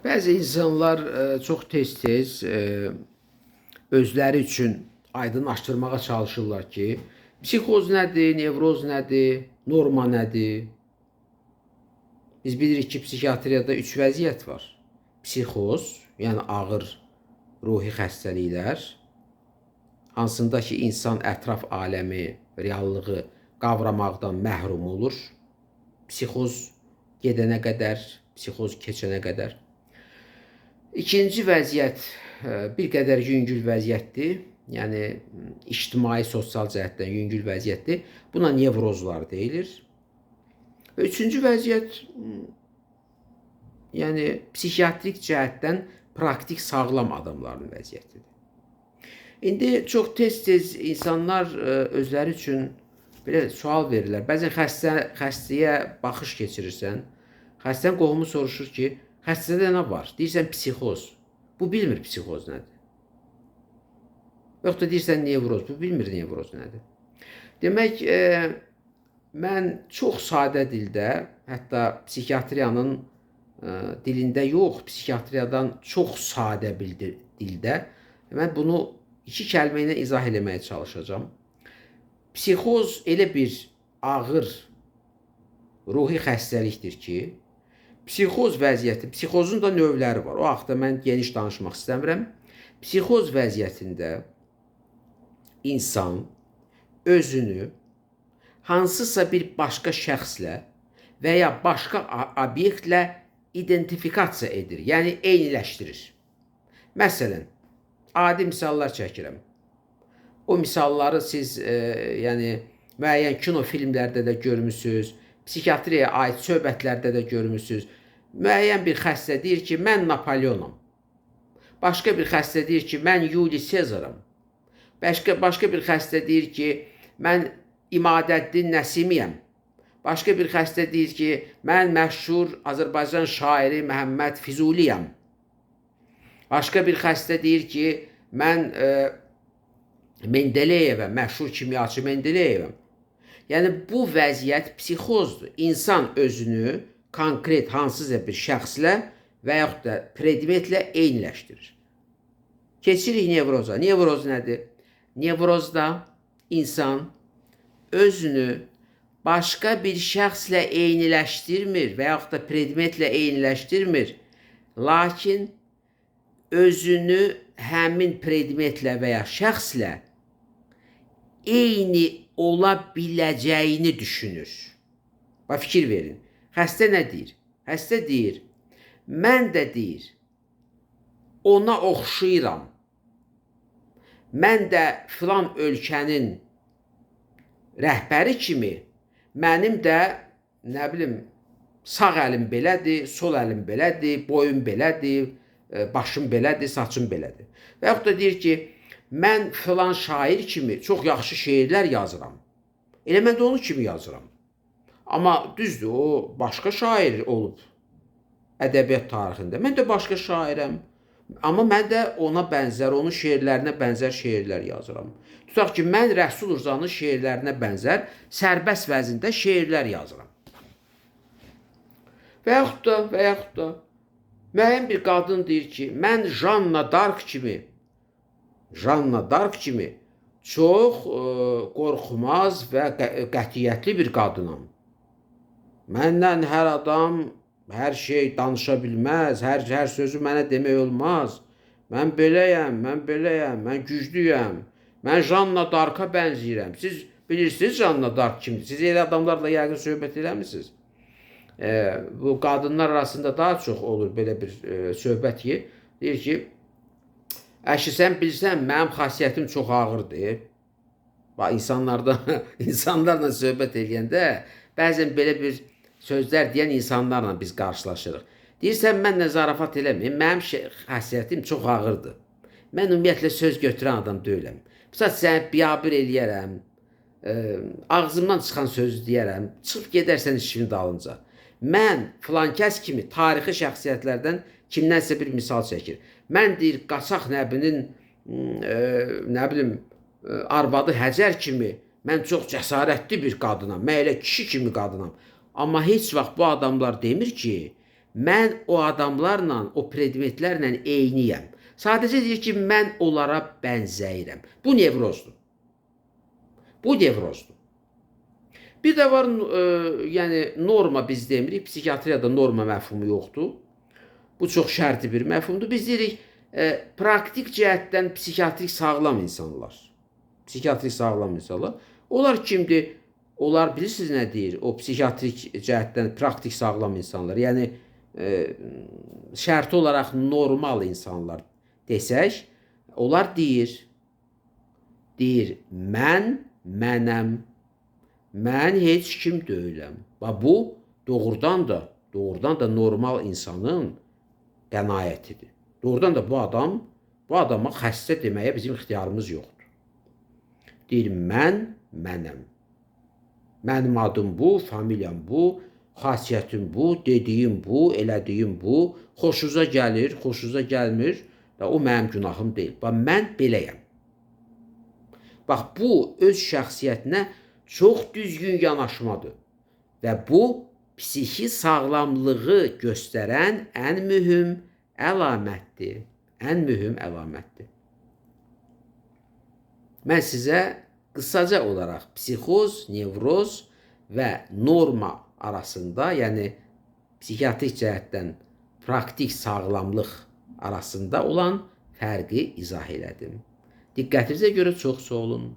Bəzi insanlar çox tez-tez özləri üçün aydınlaşdırmağa çalışırlar ki, psixoz nədir, nevroz nədir, norma nədir? Biz bilirik ki, psixiatriyada 3 vəziyyət var. Psixoz, yəni ağır ruhi xəstəliklər, hansında ki, insan ətraf aləmi, reallığı qavramaqdan məhrum olur. Psixoz gedənə qədər, psixoz keçənə qədər. İkinci vəziyyət bir qədər yüngül vəziyyətdir. Yəni ictimai, sosial cəhətdən yüngül vəziyyətdir. Buna nevrozlar deyilir. Və üçüncü vəziyyət, yəni psixiatrik cəhətdən praktik sağlam adamların vəziyyətidir. İndi çox tez-tez insanlar özləri üçün belə sual verirlər. Bəzən xəstəyə baxış keçirirsən, xəstənin qohumu soruşur ki, xəstədə nə var? Deyirsən psixoz. Bu bilmir psixoz nədir. Yox da deyirsən nevroz. Bu bilmir nevroz nədir. Demək, mən çox sadə dildə, hətta psixiatriyanın dilində yox, psixiatriyadan çox sadə bir dildə mən bunu iki kəlmə ilə izah eləməyə çalışacağam. Psixoz elə bir ağır ruhi xəstəlikdir ki, psixoz vəziyyəti, psixozun da növləri var. O haqda mən geniş danışmaq istəmirəm. Psixoz vəziyyətində insan özünü hansısa bir başqa şəxslə və ya başqa obyektlə identifikasiya edir, yəni eyniləşdirir. Məsələn, adi misallar çəkirəm. O misalları siz yəni müəyyən kino filmlərdə də görmüsünüz, psixiatriyaya aid söhbətlərdə də görmüsünüz. Müəyyən bir xəstə deyir ki, mən Napoleonam. Başqa bir xəstə deyir ki, mən Yuli Sezaram. Başqa bir xəstə deyir ki, mən İmadəddin Nəsimiyəm. Başqa bir xəstə deyir ki, mən məşhur Azərbaycan şairi Məhəmməd Füzuliyəm. Başqa bir xəstə deyir ki, mən Mendeleyevəm, məşhur kimyaçı Mendeleyevəm. Yəni bu vəziyyət psixozdur. İnsan özünü konkret hansısa bir şəxslə və yaxud da predmetlə eyniləşdirir. Keçirik nevroza. Nevroz nədir? Nevrozda insan özünü başqa bir şəxslə eyniləşdirmir və yaxud da predmetlə eyniləşdirmir. Lakin özünü həmin predmetlə və ya şəxslə eyni ola biləcəyini düşünür. Bax, fikir verin. Xəstə nə deyir? Xəstə deyir, mən də deyir, ona oxşayıram. Mən də filan ölkənin rəhbəri kimi, mənim də, nə bilim, sağ əlim belədir, sol əlim belədir, boyum belədir, başım belədir, saçım belədir. Və yaxud da deyir ki, mən filan şair kimi çox yaxşı şeirlər yazıram. Elə mən də onun kimi yazıram. Amma düzdür, o başqa şair olub ədəbiyyat tarixində. Mən də başqa şairəm. Amma mən də ona bənzər, onun şeirlərinə bənzər şeirlər yazıram. Tutaq ki, mən Rəsul Rzanın şeirlərinə bənzər sərbəst vəzində şeirlər yazıram. Və yaxud da müəyyən bir qadın deyir ki, mən Janna Dark kimi çox qorxmaz və qətiyyətli bir qadınam. Məndən hər adam hər şey danışa bilməz, hər sözü mənə demək olmaz. Mən beləyəm, mən güclüyəm, mən Janna Darka bənzəyirəm. Siz bilirsiniz Janna Dark kimdir? Siz elə adamlarla yəqin söhbət eləmirsiniz. Bu qadınlar arasında daha çox olur belə bir söhbət ki, deyir ki, əşi sən bilirsən, mənim xasiyyətim çox ağırdır. Bax, insanlarla söhbət eləyəndə bəzən belə bir sözlər deyən insanlarla biz qarşılaşırıq. Deyirsən, mənlə zarafat eləməyin, mənim xasiyyətim çox ağırdır. Mən ümumiyyətlə söz götürən adam deyiləm. Məsələn, səni biabır eləyərəm, ağzımdan çıxan sözü deyərəm, çıxıb gedərsən işimin dalınca. Mən filankəs kimi tarixi şəxsiyyətlərdən kimdənsə bir misal çəkir. Mən deyir, Qaçaq Nəbinin, nə bilim, arvadı Həcər kimi, mən çox cəsarətli bir qadınam, mən elə kişi kimi qadınam. Amma heç vaxt bu adamlar demir ki, Mən o adamlarla, o predmetlərlə eyniyəm. Sadəcə deyir ki, mən onlara bənzəyirəm. Bu nevrozdur. Bu nevrozdur. Bir də var, yəni norma biz demirik, psixiatriyada norma məfhumu yoxdur. Bu çox şərti bir məfhumdur. Biz deyirik, praktik cəhətdən psixiatrik sağlam insanlar. Psixiatrik sağlam insanlar. Onlar kimdir? Onlar bilirsiniz nə deyir? O psixiatrik cəhətdən praktik sağlam insanlar. Yəni şərti olaraq normal insanlar desək, onlar deyir, mən mənəm. Mən heç kim deyiləm. Bax bu doğrudan da normal insanın qənaətidir. Doğrudan da bu adama xəstə deməyə bizim ixtiyarımız yoxdur. Deyir, mən mənəm. Mənim adım bu, familiyam bu, xasiyyətim bu, dediyim bu, elədiyim bu. Xoşunuza gəlir, xoşunuza gəlmir. O mənim günahım deyil. Bax, mən beləyəm. Bax, bu öz şəxsiyyətinə çox düzgün yanaşmadır. Və bu, psixi sağlamlığı göstərən ən mühüm əlamətdir. Ən mühüm əlamətdir. Mən sizə qısaca olaraq psixoz, nevroz və norma arasında, yəni psixiatrik cəhətdən praktik sağlamlıq arasında olan fərqi izah elədim. Diqqətinizə görə çox sağ olun.